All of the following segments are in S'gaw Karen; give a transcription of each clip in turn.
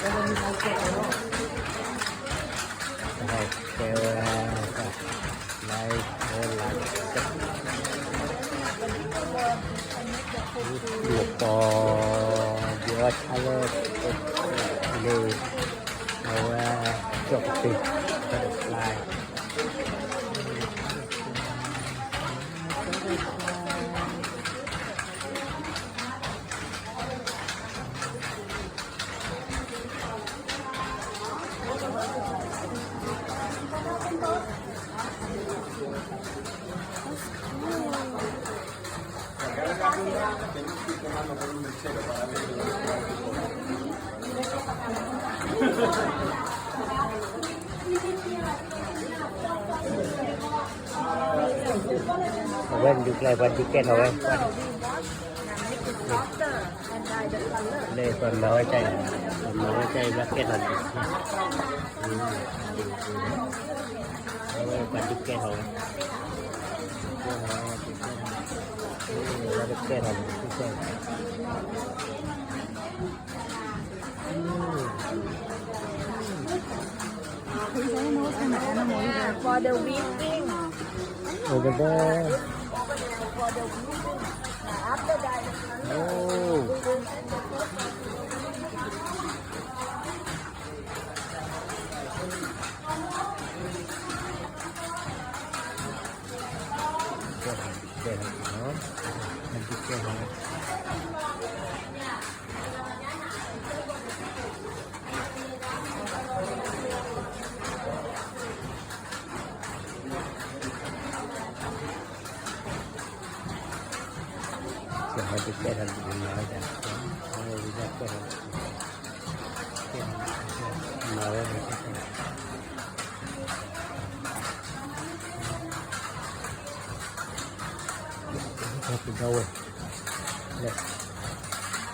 တဲဝဲ, လၢ ပီၤ ယအီၣ်ဆၣ်လၢ လၢ အဝဲ ကၠီၣ်ကသ့ ဖဲတဖျါ အဝဲဒုးကျဲ ပှၤဒုးကဲထီၣ်ဝဲ လၢပမၤဝဲတၢ်အံၤ, ပမၤဝဲတၢ်အံၤ ဘၣ်ကဲထီၣ်ဒုး, အဝဲပှၤဒုးကဲထီၣ်ဝဲ, ဘၣ်ကဲထီၣ်ဒုး, for the weaving. Over there. Over there for the weaving. After that, oh.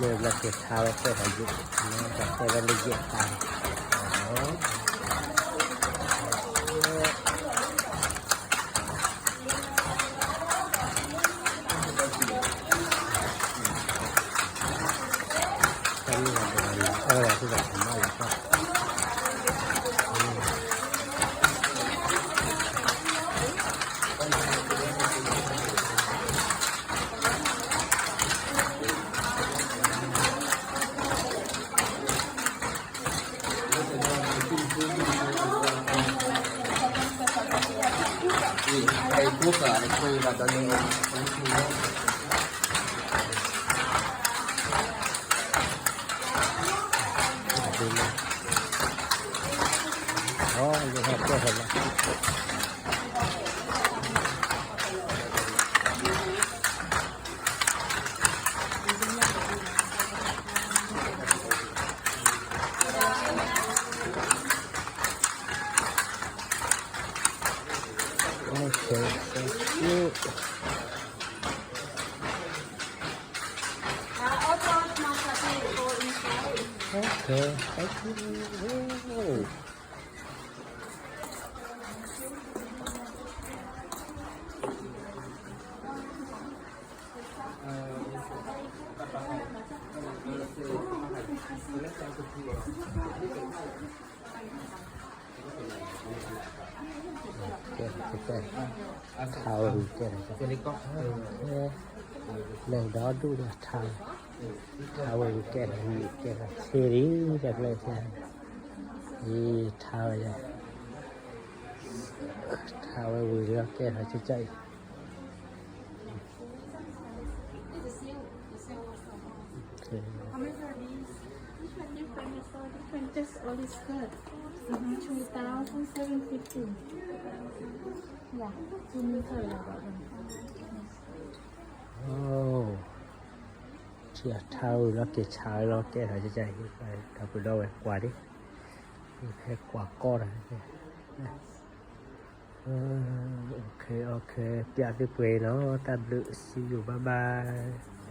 လၢလၢက့ၤထါဝဲကဲထီၣ်ယိာ်, ကဲဝဲလၢယဲၢ်တၢ်, Okay, thank you. Okay, thank you. Okay, okay. ထါဝဲဝံၤကဲထီၣ်, လဲၤဒီဒူၣ်ဒီးထါ, ထါဝဲဝံၤကဲထီၣ်, ကဲထီၣ်ဆ့ဒံးတၢ်ကျဲဆ့, အံၤထါဝဲ, ထါဝဲဝံၤလီၤကဲထီၣ်ကၠၢ်ကၠၢ်အံၤ. Okay. How much are these? This one different, it's all different, just all is good. Mm-hmm. Two thousand seven fifty. Yeah, two meter about them. Oh. ထါဝဲလီၤက့ၤဆါဝဲလီၤကဲထီၣ်ကၠၢ်ကၠၢ်အံၤ, ဒီပုၢ်ဒီဝဲၢ်ကွၢ်ဒံး, ဟဲကွၢ်ကီတၢ်, okay, okay, ပျးသုပှဲၤနီၤ, တၢ်ဘျုး see you, bye bye.